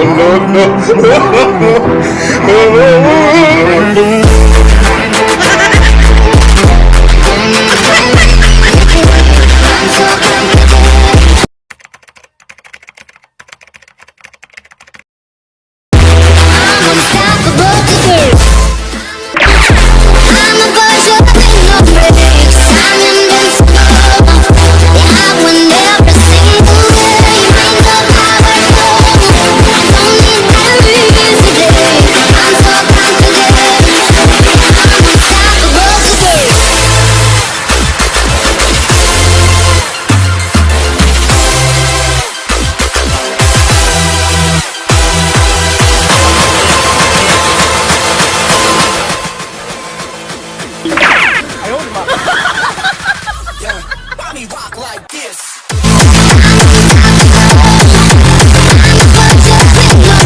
No. I'm unstoppable girl. I'm a version with no brakes. I'm invincible. Yeah, I win every single game. I'm so powerful. I don't need batteries today. I'm so confident. I'm unstoppable girl. Mommy rock like this. I'm a version with no brakes. Oh, no.